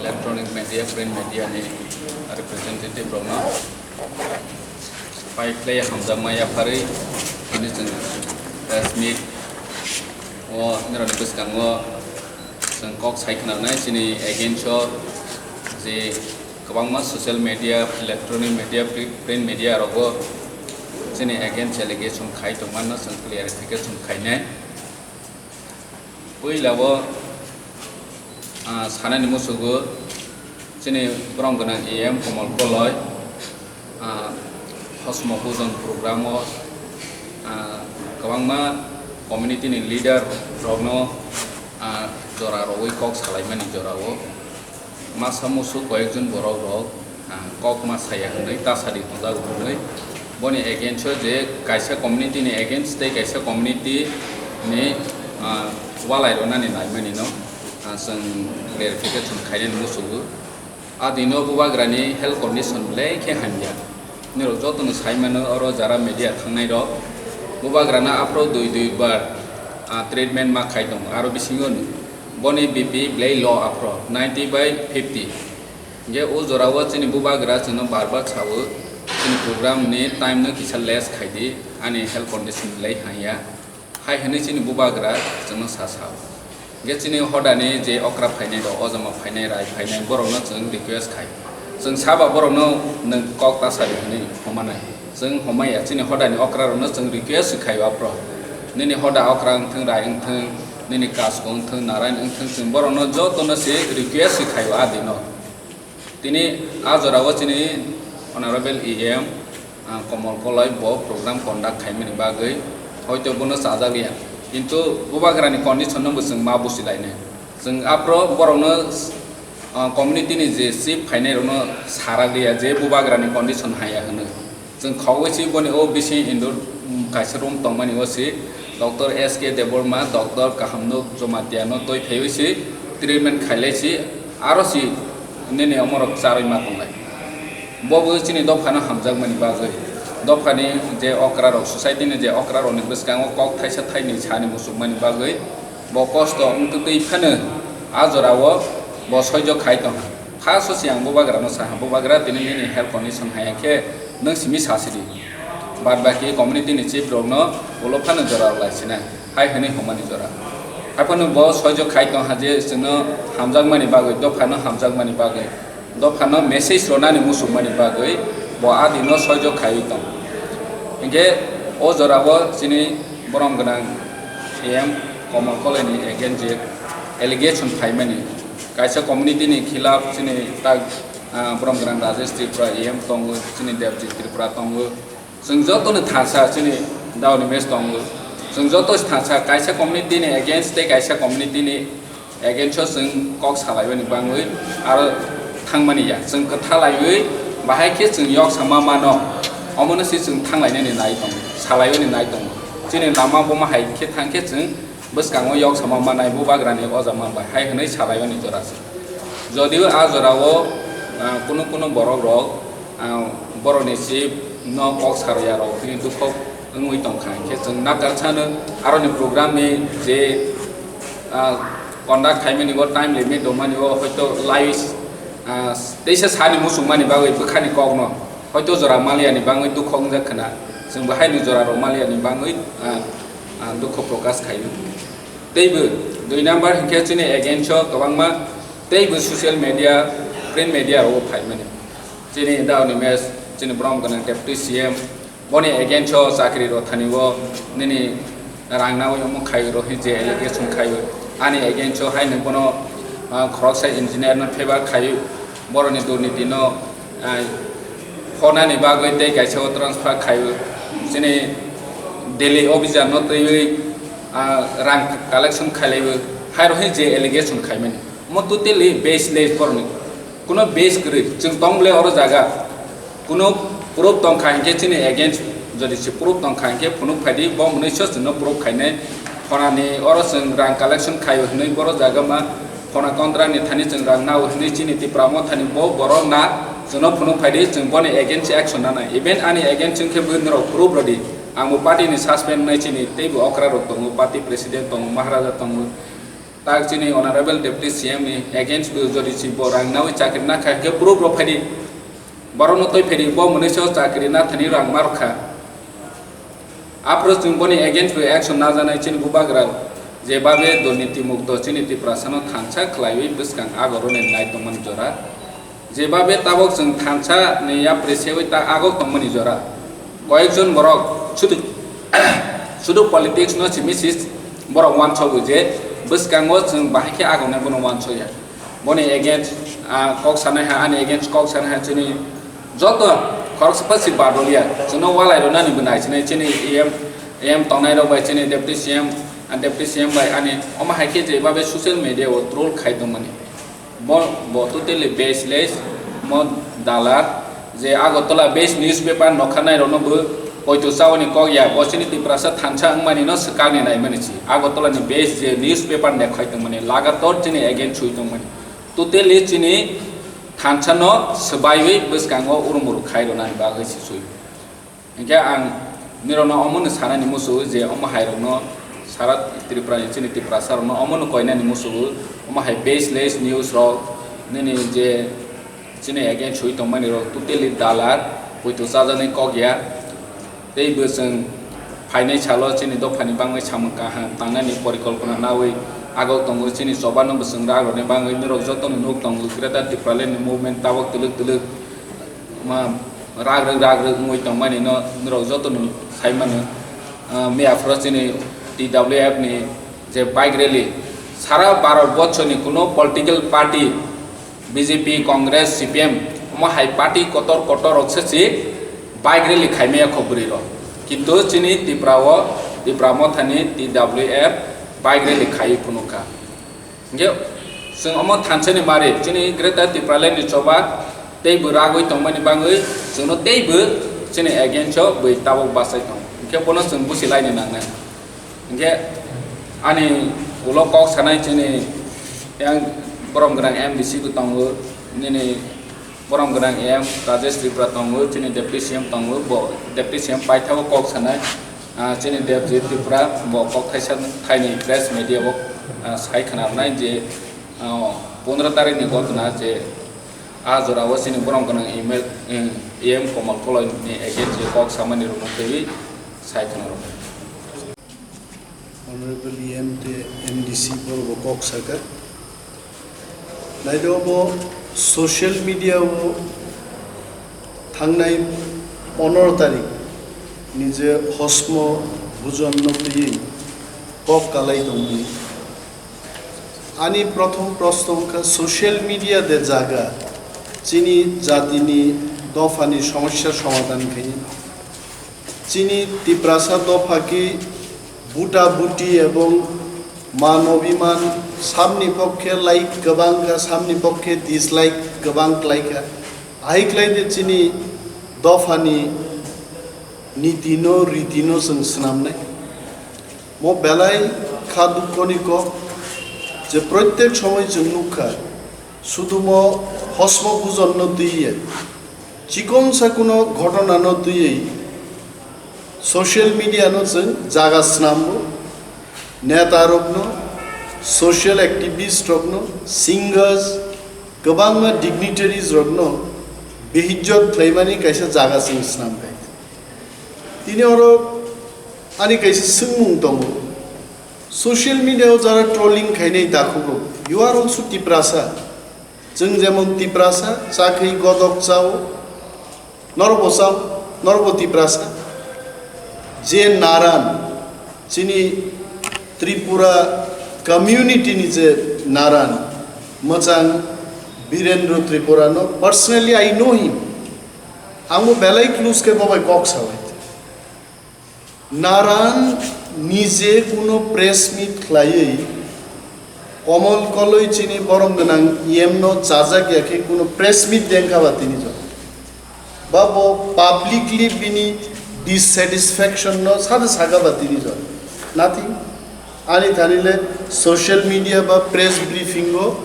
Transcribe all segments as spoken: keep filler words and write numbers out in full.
Electronic media, print media ni representative rokno pai khlai hamjakma yapharwi tini chwng press meet o nirokni bwskango chwng kok sai khwnanai chini against o je kwbangma social media, electronic media, pri-, print media rogo chini against allegation khai tongmano chwng clarification khainai. Puila o, ah, sanani musugo chini borom gwnang E M Komol Koloi, ah, Hosmo Pujon program o, ah, kwbangma community ni leader rokno, ah, jora rogwi kok salaimani jora o. Masa musu koyekjon borok rok, ah, kok ma saya hwnwi tasadi tonjago hwnwi. Boni against o je kaisa community ni against tei kaisa community ni, ah, walai rwnani naimani no, ah, chwng clarification khainani musugo. A dino bubagrani health condition belai khe hamya. Nirok jotono sai mano oro jara media thangnai rok. Bubagrano aphro dui dui bar, ah, treatment ma khai tongo. Aro bisingo boni B P belai low aphro ninety by fifty. Hingke o jora o chini bubagra chwngno bar bar sao, chini program ni time no kisa less khai di, ani health condition belai hamya. Hai hwnwi chini bubagra chwngno sa sao. Hingke chini hodani je okra phainai rok, ojama phainai, rai phainai, borokno chwng request khai. Chwng saba borokno nwng kok ta sadi hwnwi homanai. Chwng homaya chini hodani okra rokno chwng request khai aphro. Nini hoda okra wngthwng, rai wngthwng, nini kasko wngthwng, narai wngthwng, chwng borokno jotono se request khai o adino. Tini a jora o chini Honorable E M, ah, Komol Koloi bo program conduct khaimani bagwi hoito bono chajak liya. Kintu bubagrani condition no bo chwng ma busi lainai. Chwng aphro borokno, ah, community ni je chief phainai rokno sarak liya je bubagrani condition haya hwnwi. Chwng khogwi si boni o bising indoor, um, kaisa room tongmani o si Doctor S K Debbarma, Doctor Kahamnuk Jamatia no twi phaiwi si treatment khailai si aro si nini omorok charwi ma tonglai. Bo bo chini dophano hamjakmani bagwi, dophani je okra rok, society ni je okra rokni bwskango kok thaisa thainwi sani muchungmani bagwi bo kosto wngtwi phano a jora o bo soijo khai tongha. First o se ang bubagrano saha, "Bubagra, tini nini health condition haya khe nwng simi sa sidi. Bad baki community ni chief rokno ulo phano jora rok lai sinai," hai hwnwi hwnmani jora. Haiphano bo soijo khai tongha je chwngno hamjakmani bagwi, dophano hamjakmani bagwi, dophano message rwnani muchungmani bagwi bo adino soijo khaiwi tong. Hinkhe o jora o chini borom gwnang A M Komol Koloi ni against je allegation phaimani, kaisa community ni khilaf chini tak, ah, borom gwnang Rajesh Tripura E M tongo, chini Debjit Tripura tongo. Chwng joto ni thansa chini Daoni Mes tongo. Chwng joto se thansa kaisa community ni against tei kaisa community ni against o chwng kok salaibani bangwi aro thangmani ya. Chwng kwtha laiwi bahai khe chwng yok sama mano. Omono se chwng thanglainani nai tongo, salaibani nai tongo. Chini lama buma hai khe thang khe chwng bwskango yok sama manai bubagrani ojama bai hai hwnwi salaimani jora se. Jodio a jorao, ah, kunu kunu borok rok, ah, borokni chief no kok sarya rok bini dukhok wngwi tongkha, hinkhe chwng nakar sano aroni program ni je, ah, conduct khaimani bo time limit dongmani bo hoito live, ah, teisa sani muchungmani bagwi bwkhani kokno hoito jora maliani bangwi dukhok wngjak khna, chwng bo haino jora rok maliani bangwi, ah, ah, dukho prokash khaio. Teibo dui number hinkhe chini against o kwbangma teibo social media, print media rogo phaimani. Chini Daoni Mes, chini borom gwnang Deputy C M, boni against o chakri rok thani o nini rang nawi omo khai rok hi je allegation khai o. Ani against o hai nwng bono, ah, khoroksa engineer no favor khai o. Boroni durniti no, ah, honani bagwi tei kaisa o transfer khai o. Chini Delhi officer no twiwi, ah, rang collection khai lai o. Hai rok hi je allegation khai mani. Omo totally baseless borokni. Kuno base kwrwi. Chwng tong bole oro jaga. Kuno proof tong kha hinkhe chini against, jodi se proof tong kha hinkhe phunuk phai di, bo mwnwi se chwngno proof khainai. Phonani oro chwng rang collection khaio hinwi boro jaga ma phona contract ni thani chwng rang nao hinwi chini Tipra Motha ni bo borok na chwngno phunuk phai di, chwng boni against action nanai. Even ani against chwng khe bwrwi norok proof rw di. Ang bo party ni suspend wngnai chini teibo okra rok tongo, party president tongo, Maharaja tongo. Tak chini Honorable Deputy C M ni against bo jodi si bo rang nawi chakri na kha khe proof rok phaidi. Borok no toi phaidi bo mwnwi so chakri na thani rang mar kha. Aphuru chwng boni against bo action najanai chini bubagra je babe durniti mukto chini Tiprasa no thansa khlaiwi bwskang agoroni nai tongmani jora. Jeba be tabok chwng thansa ni yapri sewi ta agok tongmani jora. Koyekjon borok sudu, sudu politics no simi sis borok wansogo je bwskango chwng bahai khe agonai bono wansoya. Boni against, ah, kok sanai ha, ani against kok sanai ha chini joto khoroksa pha si badoliya. Chwngno walai rwnani bo nai sinai chini E M, E M tongnai rok bai chini Deputy C M, ah, Deputy C M bai ani omo hai khe jeba be social media o troll khai tongmani. Bo, bo totally baseless, mo dalar, je Agartala based newspaper nokha nai rokno bo poito chawani kok ya, bo chini Tiprasa thansa wngmani no swkang ni naimani si. Agartala ni based je newspaper nekhai tongmani, lagator chini against sui tongmani. Totally chini thansa no swbaiwi bwskango urumuru khai rwnani bagwi si sui. Hinkhe ang nirokno omono sanani muchungo je omo hairokno sara Tripura ni chini Tiprasa rokno omono koinani muchungo, omo hai baseless news rok nini je chini against sui tongmani rok totally dalar, poito chajaknai kok ya. Tei bo chwng phainai salo chini dophani bangwi samung kaham tangnani porikolpona nawi agok tongo chini choba no bo chwng rak rokni bangwi nirok jotono nuk tongo Greater Tipraland ni movement tabok twlwk twlwk ma, ragrwk ragrwk wngwi tongmani no norok joto no sai mano. Ah, miya phoro chini T W F ni je bike rally, sara Bharat borso ni kuno political party, B J P, Congress, C P M, omo hai party kotor kotor rok se si bike rally khai maya kho bwrwi rok. Kintu chini Tripura o, Tipra Motha ni T W F bike rally khai phunuk kha. Hinkhe chwng omo thansani mari chini Greater Tipraland ni choba tei bo ragwi tongmani bangwi chwngno tei bo chini against o bwi tabok bachai tongo. Hinkhe bono chwng busi laina nangnai. Hinkhe ani ulo kok sanai chini yang borom gwnang M D C bo tongo, nini Borom gwnang M Rajesh Tripura tongo, chini Deputy C M tongo, bo Deputy C M paithago kok sanai, ah, chini Debjit Tripura, bo kok thaisa thaini press media o, ah, sai khna rwnai je, ah, pondro tarikh ni gotna je, ah, jora o chini borom gwnang email, em, E M Komal Koloi ni against je kok samani rwno twiwi sai khna rwnai. Honorable E M tei M D C borok bo kok saka. Naidi obo social media o thangnai pondro tarik ni je hosmo bujon no twiwi kok kalai tongmani. Ani prothom proshno wngkha social media de jaga chini jatini dophani somosya somadhan khaini. Chini Tiprasa dopha ki buta buti ebong man obiman samni pokkhe like kwbang kha, samni pokkhe dislike kwbang klai kha. Ahai klai de chini dophani niti no, riti no chwng swnamnai. Mo belai kha dukho ni kok je proitek somoi chwng nukha, sudu mo hosmo bujon no twiwi, chikon sa kuno ghotona no twiwi, social media no chwng jaga swnambo, neta rokno, social activist rokno, singers, kwbangma dignitaries rokno behijjot khlaimani kaisa jaga chwng swnam kha. Tini oro ani kaisa swngmung tongo, social media o jara trolling khainai takhuk rok, you are also Tiprasa. Chwng jemon Tiprasa, chakri godok chao, norbo chao, norbo Tiprasa. Je naran, chini Tripura community ni je naran, mwchang Birendra Tripura no personally I know him. Ang bo belai close khe bo bai kok sawi. Naran nije kuno press meet khlaiwi Komol Koloi chini borom gwnang E M no chajak ya khe kuno press meet dengkha ba tini jora. Ba bo publicly bini dissatisfaction no sada saka ba tini jora. Nothing. Ani thani le social media ba press briefing o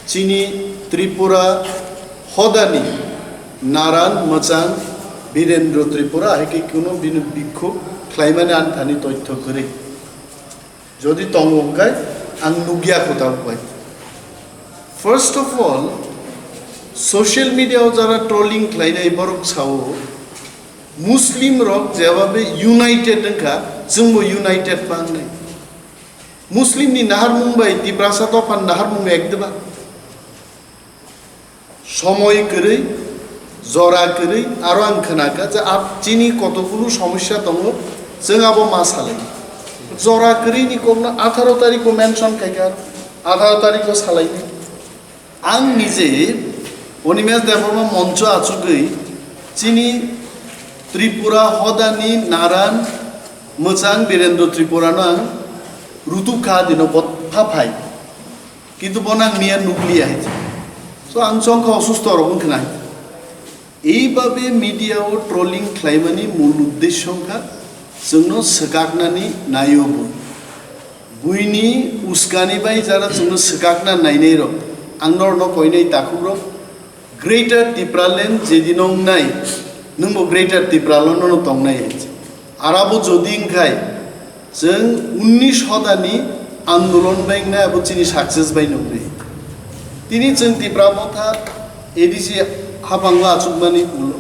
chini Tripura hodani naran mwchang Birendra Tripura hai khe kuno bini bikhuk khlaimani ani thani toitho kwrwi. Jodi tongo hwnkhe Ang nukya kho tabuk bai. First of all, social media o jara trolling khlainai borok sao, Muslim rok jebabe united wngkha, chwngbo united mangnai. Muslim ni naharmung bai Tiprasa dophan naharmung ek diba? Somoi kwrwi, jora kwrwi, aro ang khnakha je ap-, chini kotokulu somosya tongo, chwng abo ma salai. Jora kwrwi ni kokno atharo tarikh o mention khaikha, atharo tarikh o salai. Ang nije Animesh Debbarma moncho achugwi chini Tripura hodani naran mwchang Birendra Tripura no ang rutuk kha dino bot pha phai. Kintu bono ang miya nukliya hai. So ang chongkha osusto rok wngkha nai. Eibabe media o trolling khlaimani mul uddesyo wngkha chwngno swkaknani naio bo. Buini uskani bai jara chwngno swkakna nainai rok. Ang norno koinai takhuk rok. Greater Tipraland jedino wngnai, nwngbo Greater Tipraland no tongnai hai. Arabo jodi wngkhai, chwng unnish hodani andolon bai wngnai abo chini success bai nuknai. Tini chwng Tipra Motha A D C haphango achukmani ulo.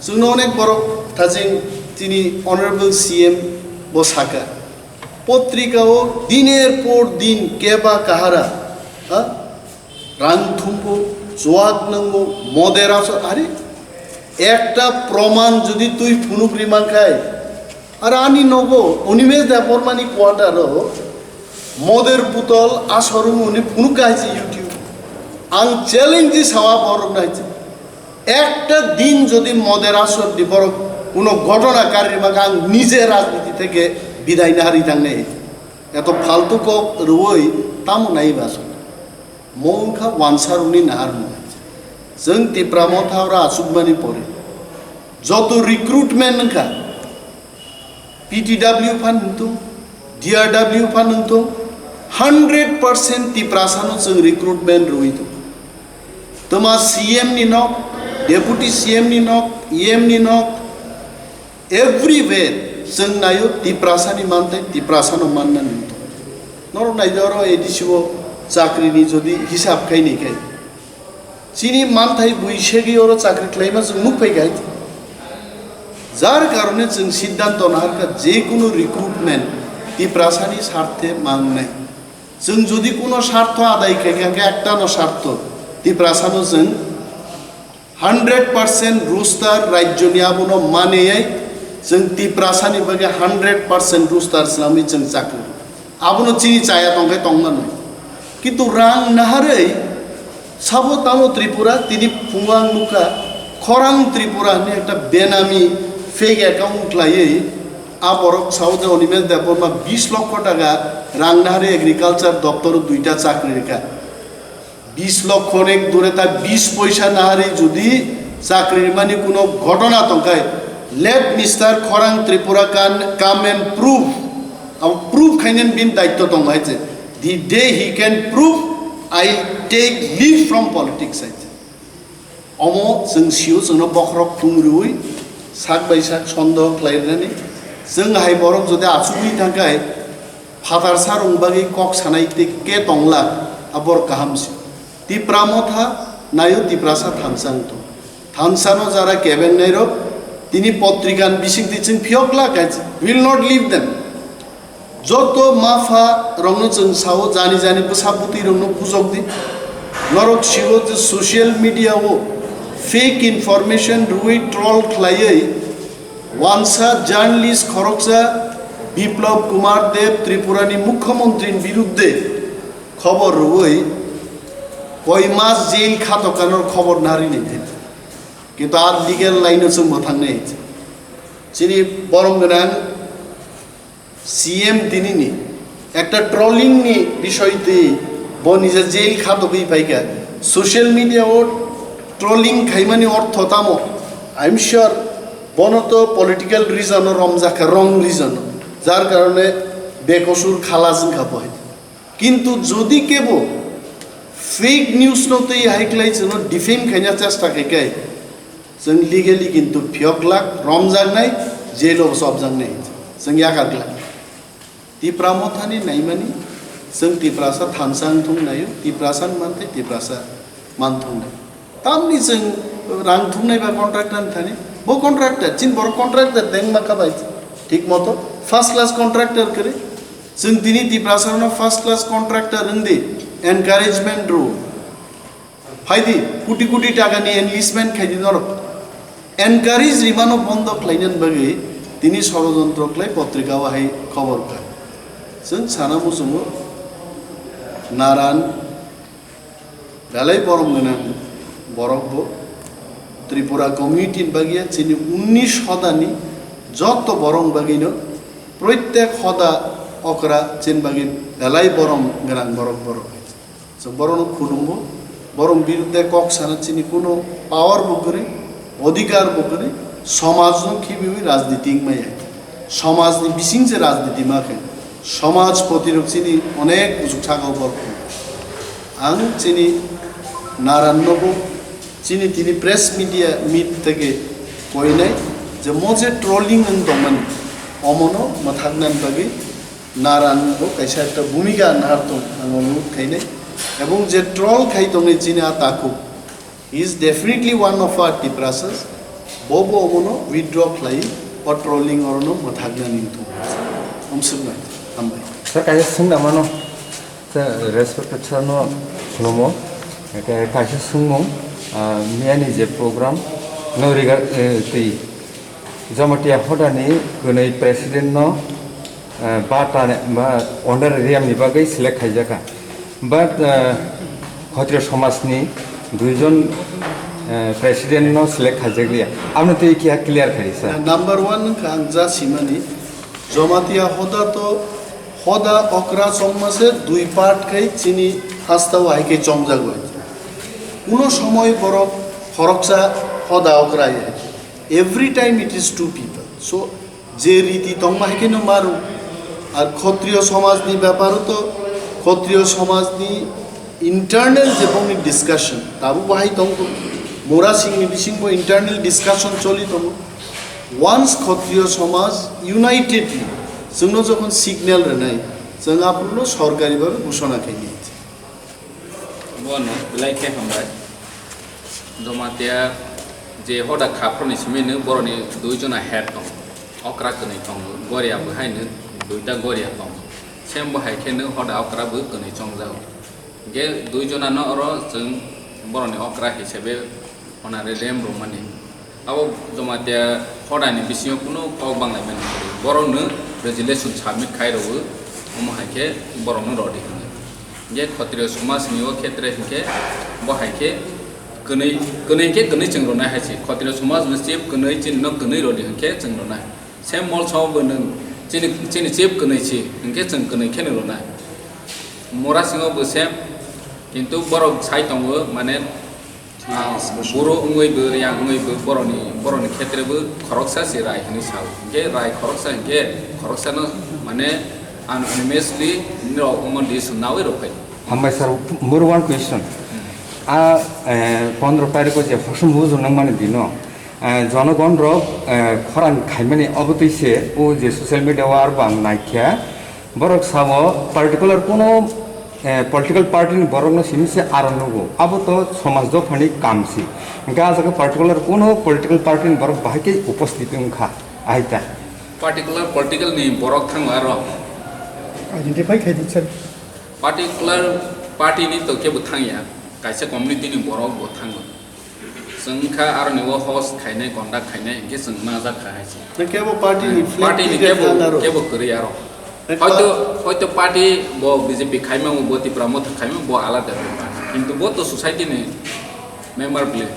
Chwngno onek borok thaching chini Honorable C M bo saka. Potrika o diner por din keba kahara, ha? Rang thumbo, chuak nangbo, moder aso, are? Ekta proman jodi twi phunuk ri mankhai, are ani nogo, Animesh Debbarma ni quarter o, moder butol asor wngmani phunuk kaisa YouTube. Ang challenge di sawa borok nai. Ekta din jodi moder asor di borok kuno ghotona kari ri mankhai, ang nije rajniti theke bidai na hari thangnai. Eto phaltu kok rwui tamo nai ba aswk? Mo wngkha wansarokni naharmung. Chwng Tipra Motha oro achukmani pore joto recruitment wngkha, P T W phan wngthung, D R W phan wngthung, hundred percent Tiprasano chwng recruitment rwui tongo. Twma C M ni nok, Deputy C M ni nok, E M ni nok, everywhere chwng naio Tiprasani manthai, Tiprasano mannani wngthung. Norok naidi oro A D C o chakrini jodi hisab khaini khai, chini manthai bui segwi oro chakri khlaima chwng nukphai khai. Jar karone chwng siddhanto naharkha, je kunu recruitment Tiprasani sarthe mangnai. Chwng jodi kuno sartho adai khaikha, khe ektano sartho, Tiprasano chwng hundred percent roster rajyoni abono maneyai chwng Tiprasani bagwi hundred percent roster swnamwi chwng chakri. Abono chini chaya tongkhe tongmani. Kintu rang naharwi sabo tamo Tripura, tini phungo ang nukha khorang Tripura hinwi ekta benami fake account khlaiwi a borok sao je Animesh Debbarma bis lokho taka rang naharwi agriculture doptoro duita chakri rikha. Bis lokho nek dure ta bis poisa naharwi jodi chakri rimani kuno ghotona tongkhai, let Mister Khorang Tripura can come and prove. Abo prove khainani bini daitto tongo hai je. The day he can prove, I take leave from politics hai je. Omo chwng sio chwngno bokhorok tung rwui sak bai sak sondeho khlai rwnani. Chwng hai borok jodi achugwi thangkhai, phatar sarung bagwi kok sanai tei ke tongla, a borok kaham se. Tipra Motha naio Tiprasa thansa wngtong. Thansa no jara kebeng nai rok tini potrika ni bising twi chwng phiyok la kaisa, will not leave them. Joto mapha rokno chwng sao, jani jani bwsa bwtwi rokno bujok di. Norok sio je social media o fake information rwui troll khlaiwi wansa journalist khoroksa Biplab Kumar Deb Tripura ni mukhyamantri ni birudde khobor rwui koi mas jail khato kanor khobor nari ni thai. Kintu a legal line o chwng bo thangnai. Chini borom gwnang C M tinini ekta trolling ni bisoi twi bo nija jail khatogwi phaikha. Social media o trolling khaimani ortho tamo? I'm sure bono to political reason o romjakha, wrong reason o. Jar karone bekosur khalas wngkha bo hai. Kintu jodi kebo fake news no twi hai khlai chwngno defame khaina chesta khai kai, chwng legally kintu phiyok glak, romjaknai, jail o sobjaknai, chwng yakar glak. Tipra Mothani naimani Chwng Tiprasa thansa wng thung naio, Tiprasa wng mantwi Tiprasa man thung nai. Tamni chwng rang thumnai ba contractor ni thani, bo contractor, chini borok contractor deng ma kha bai, thik moto first class contractor kwrwi. Chwng tini Tiprasa no first class contractor wng di, encouragement rw. Phaidi, kuti kuti taka ni enlistment khaidi norok. Encourage rimano bondo khlainani bagwi tini sorojontro khlai potrika o hai khobor kha. Chwng sana muchungo naran belai borom gwnang borok bo Tripura community ni bagwi chini unnish hodani joto borok bagwino proitek hoda okra chini bagwi belai borom gwnang borok borok. Chwng borokno khulumgo, borok birudde kok sana chini kuno power bo kwrwi, odhikar bo kwrwi, somajno khibiwi rajniti wngmaya. Somajni bising se rajniti ma khe, somaj potirok chini onek kuchuk sakao borok. Ang chini narannobo chini tini press media meet theke koinai je mo je trolling wng tongmani, omono mwthaknani bagwi Naran bo kaisa ekta bhumika nahar tong ang o nuk khainai. Ebong je troll khai tongwi chini a takhuk, he is definitely one of our Tiprasas. Bo bo omono withdraw khlai o trolling orono mwthakna ning thung. Omsuknai, hambai. Sir, kaisa swngna mano. Sir, respected sir no khulumo. Eke kaisa swngmung, ah, miyani je program no riga, eh, twi Jamatia hodani kwnwi president no, eh, ba tane, ba honorarium ni bagwi select khaijaka. But, eh, Khatriya somaj ni duijon, eh, president no select khaijakliya. Amno twi kiya clear khai sa. Number one wngkha ang ja simani, Jamatia hoda to, hoda okra chongma se dui part khai chini hastao hai khe chongjago. Kuno somoy borok khoroksa hoda okra ya. Every time it is two people. So, je riti tongma hai khe no maru. Ar Khatriya somaj ni bepar to, Khatriya somaj ni internal je bongni discussion, tabu bahai tong to. Mura Singh ni bising bo internal discussion choli tongo. Once Khatriya somaj unitedly, chwngno jokhon signal rwnai, chwng aphuru no sorkari bhabe ghoshona khai di. Bono belai khe hambai. Jamatia je hoda khaproni simi no boroni dui jona head tongo. Okra kwnwi tongo. Goria bo hai no duita goria tongo. Sem bo hai khe no hoda okra bo kwnwi chongjago. Ge dui jona no oro chwng boroni okra hisabe onare lem romani. Abo Jamatia hodani bisingo kuno kok banglaimani kwrwi. Borokno resolution submit khai rwo, omo hai khe borokno rw di hwnwi. Hinkhe Khatriya somajni o khetre hinkhe bo hai khe kwnwi, kwnwi hinkhe kwnwi chwng rwnai hai se. Khatriya somajni chief kwnwi chini no kwnwi rw di hinkhe chwng rwnai. Same molso bo nwng chini, chini chief kwnwi si hinkhe chwng kwnwi kheno rwnai. Mura Singh o bo same, kintu borok sai tongo mane Ah, buru wngwi bo, riyang wngwi bo, boroni, boroni khetre bo khoroksa se rai hinwi sao. Hinkhe rai khoroksa hinkhe khoroksano mane unanimously norok omo decision nawi rok phai. Hambai sir, more one question. Hmm. A, eh, pondro tarikh o je hosom bujor nangmani dino, eh, jonogon rok, eh, khorang khaimani obotwi se o je social media o arbo ang naikha. Borok sao particular kuno, eh, political party ni borok no simi se aro nugo. Abo to somaj dophani kam si. Hinkhe ah jaga particular kuno political party ni borok bahai khe uposthit wngkha. Ahai ta. Particular political ni borok thango aro. Identify khai di sir. Particular party ni to kebo thangya. Kaisa community ni borok bo thango. Chwng wngkha aroni o host khainai, conduct khainai, hinkhe chwng majak kha hai se. Tei kebo party ni flag Party ni ticket kebo, nang aro. Kebo kwrwi aro. Tei Hoito, pa- hoito party bo B J P khaima, bo Tipra Motha khaima, bo alada bepar. Kintu bo to society ni member bile.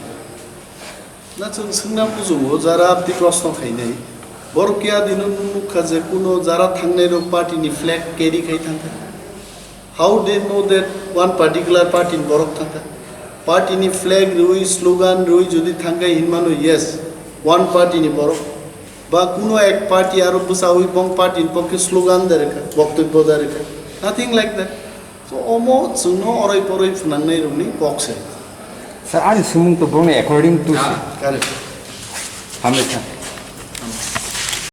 Na chwng swngna muchungo, jara abdi proshno khainai. Borok kya dino nukha je kuno jara thangnai rok party ni flag carry khai thangkha. How they know that one particular party ni borok thangkha? Party ni flag rwi, slogan rwi jodi thangkha hinmano, yes, one party ni borok. Ba kuno ek party aro bwsawi bong party ni pokhe slogan da rwkha, boktobyo da rwkha. Nothing like that. So omo chwngno oroi poroi phnangnai rokni kok se. Sir, ani sumung to bongni according to Ah, correct. Hamle kha.